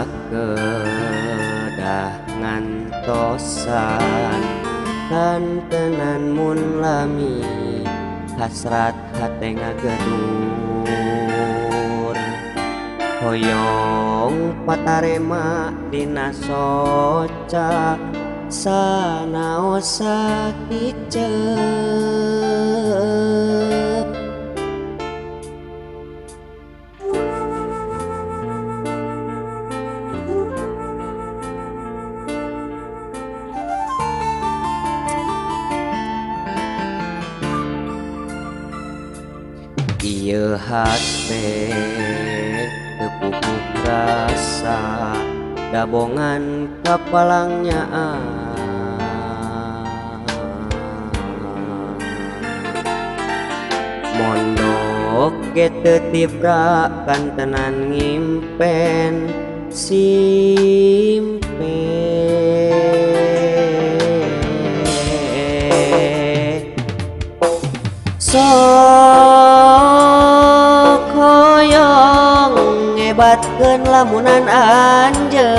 Sakedah ngantosan kantenan mun lami hasrat hate ngagedur hoyong patarema dina soca sanaos sakiceup. Ieu hate teu puguh rasa dabongan kapalangnya mondok ge teu tibra kantenan ngimpen simpe. Sok hoyong ngebatkeun lamunan anjeun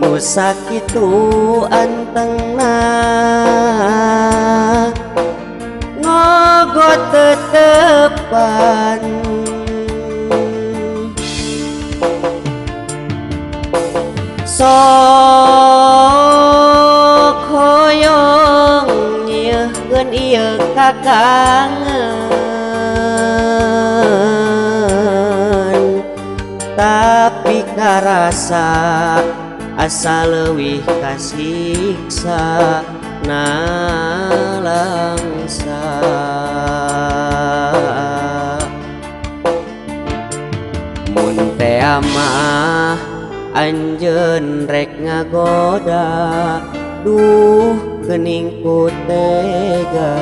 nu sakitu antengna ngogot tetepan. Sok hoyong nyieun ieu kakangen tapi karasa asa leuwih kasiksa nalangsa. Mun teh mah anjeun rek ngagoda duh geuning ku tega.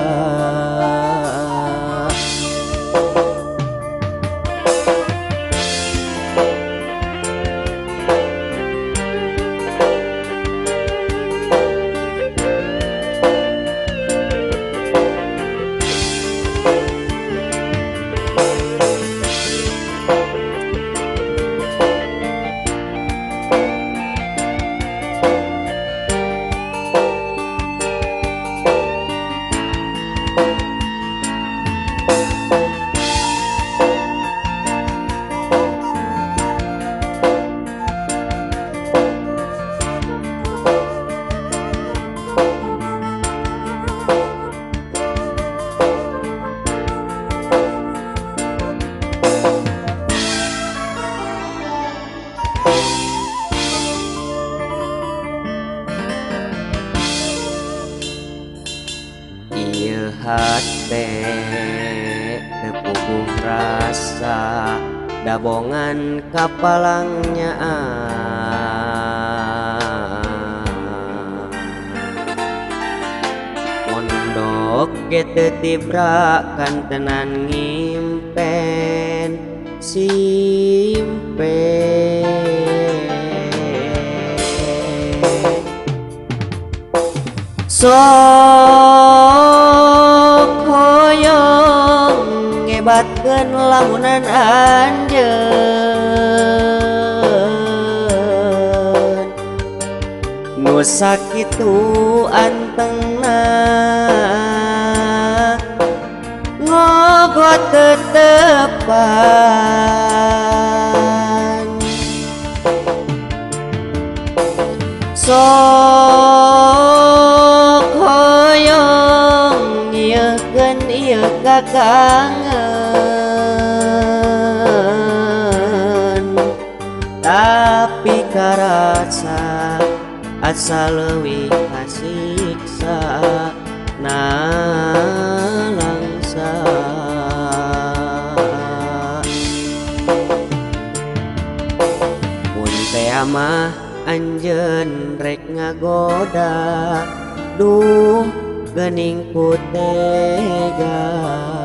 Ieu hate teu puguh rasa dabongan kapalangnya mondok ge teu tibra kantenan ngimpen simpe. Sok hoyong ngebatkeun lamunan anjeun nu sakitu antengna ngogot tetepan. Sok hoyong nyieun ieu kakangen tapi karasa asa leuwih kasiksa nalangsa. Mun teh mah anjeun rek ngagoda duh geuning ku tega.